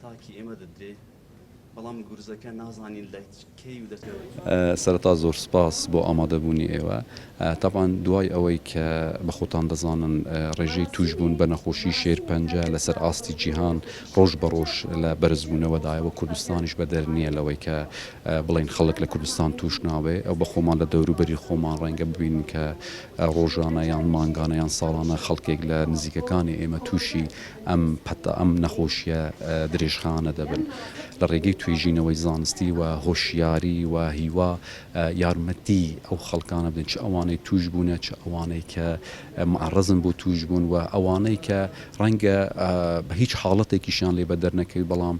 تاکی ئێمە دەدرێ بەڵام گورزەکە نازانین لە کەی و لە سەرەتا زۆر سوپاس بۆ ئامادەبوونی ئێوە. تەبعەن دوای ئەوەی کە بە خۆتان دەزانن ڕێژەی تووشبوون بە نەخۆشی شێرپەنجە لەسەر ئاستی جیهان ڕۆژ بە ڕۆژ لە بەرزبوونەوەدایە و کوردستانیش بەدەر نییە لەوەی کە بڵێین خەڵک لە کوردستان تووش نابێ ئەو بە خۆمان لە دەوروبەری خۆمان ڕەنگە ببینین کە ڕۆژانە یان مانگانە یان ساڵانە خەڵکێک لە نزیکەکانی ئێمە تووشی ئەم پەتا ئەم نەخۆشیە درێژخایەنە دەبن. لە ڕێگەی توێژینەوەی زانستی و هۆشیاری و هیوا یارمەتی ئەو خەڵکانە بدەین چ ئەوانەی تووش بوونە چ ئەوانەی کە معەڕەزن بۆ تووش بوون و ئەوانەی کە ڕەنگە بە هیچ حاڵەتێکیشیان لێ بەدەر نەکەوی بەڵام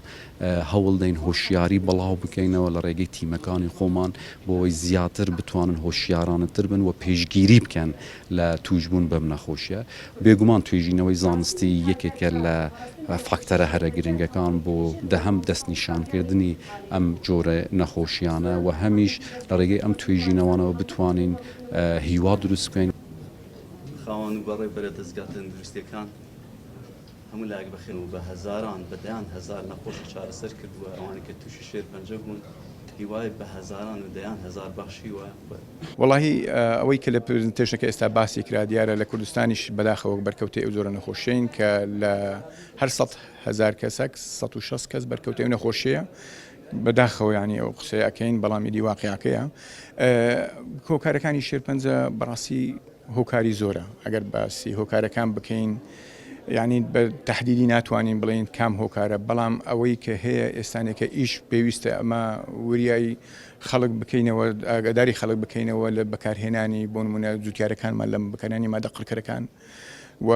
هەوڵ دەین هۆشیاری بڵاو بکەینەوە لە ڕێگەی تیمەکانی خۆمان بۆ ئەوەی زیاتر بتوانن هۆشیارانەتر بن و پێشگیری بکەن لە تووشبوون بەم نەخۆشیە. بێگومان توێژینەوەی زانستی یەکێکە لە فاکتەرە هەرە گرنگەکان بۆ دەهەم دەستنیشانکردنی ئەم جۆرە نەخۆشیانە و هەمیش لە ڕێگەی ئەم توێژینەوانەوە بتوانین هیوا دروست بکەین. خاوەن و بەڕێوبەرە دەزگا تەندروستیەکان هەموو لایەک بەخێر و بە هەزاران بە دەیان هەزار نەخۆشی چارەسەر کردووە ئەوانەی کە تووشی شێرپەنجە بوون هیوای بە هەزاران و دەیان هەزار بەخشیوە. وەڵاهی ئەوەی کە لە presentation ەکە ئێستا باسی کرا دیارە لە کوردستانیش بەداخەوە بەرکەوتەی ئەو جۆرە نەخۆشیەین کە لە هەر 100 هەزار کەسەک 160 کەس بەرکەوتەی ئەو نەخۆشیەیە بەداخەوە یانی ئەو قسەیە ئەکەین بەڵام ئیدی واقیعەکەیە هۆکارەکانی شێرپەنجە بەڕاستی هۆکاری زۆرە ئەگەر باسی هۆکارەکان بکەین یعنی بە تهدیدی ناتوانین بڵێین کام هۆکارە بەڵام ئەوەی کە هەیە ئێستانێکە ئیش پێویستە ئەمە وریای خەڵک بکەینەوە ئاگاداری خەڵک بکەینەوە لە بەکارهێنانی بۆ نمونە جوتیارەکانمان لە بەکارهێنانی مادە قڕکەرەکان و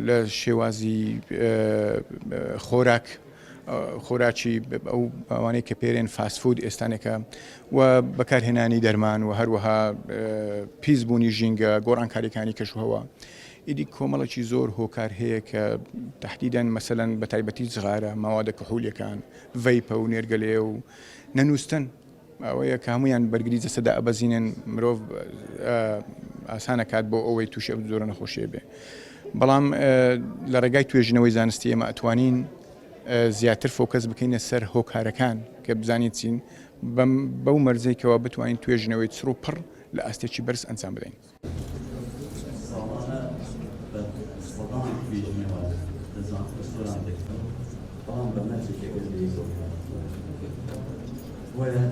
لە شێوازی خۆراک خۆراکی ئەو ئەوانەی کە پێرێن fast food ئێستانێکە و بەکارهێنانی دەرمان و هەروەها پیسبوونی ژینگە گۆڕانکاریەکانی کەشوهەوا ئیدی کۆمەڵێکی زۆر هۆکار هەیە کە تهدیدەن مەسەلەن بە تایبەتی جغارە مەوادە کحولیەکان vape ە و نێرگەلەیە و نەنووستن ئەوەیە کە هەموویان بەرگری جەستە دائەبەزینن مرۆڤ ئاسان ئەکات بۆ ئەوەی تووشی ئەو جۆرە نەخۆشیە بێ بەڵام لە ڕێگای توێژینەوەی زانستی ئێمە ئەتوانین زیاتر focus بکەینە سەر هۆکارەکان کە بزانین چین بەو مەرجەی کەوا بتوانین توێژینەوەی چڕ و پڕ لە ئاستێکی بەرز ئەنجام بدەین. ساڵانە بە سەدان توێژینەوە لە زانکۆی سۆران دەکرێن، بەڵام بە مەرجێک ئەگەر لێی بۆیە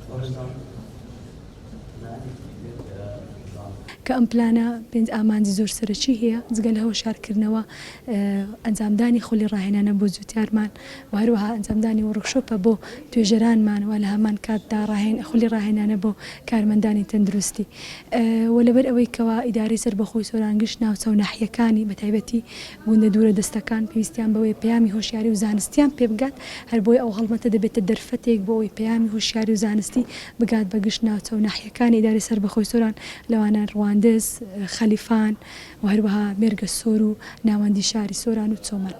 بەڕێزان لایەنێکی تر کە زانکۆ. کە ئەم پلانە پێنج ئامانجی زۆر سەرەکی هەیە، جگە لە هۆشیارکردنەوە، ئەنجامدانی خولی ڕاهێنانە بۆ جوتیارمان و هەروەها ئەنجامدانی workshop ە بۆ توێژەرانمان و لە هەمان کاتدا خولی ڕاهێنانە بۆ کارمەندانی تەندروستی و لەبەر ئەوەی کەوا ئیدارەی سەربەخۆی سۆران گشت ناوچە و ناحیەکانی بە تایبەتی گوندە دوورە دەستەکان پێویستیان بەوەیە پەیامی هۆشیاری و زانستیان پێ بگات هەر بۆیە ئەو هەڵمەتە دەبێتە دەرفەتێک بۆ ئەوەی پەیامی هۆشیاری و زانستی بگات بە گشت ناوچە و ناحیەکانی ئیدارەی سەربەخۆی سۆران لەوانە ڕواندز، خەلیفان و هەروەها مێرگەسۆر و ناوەندی شاری سۆران و چۆمان.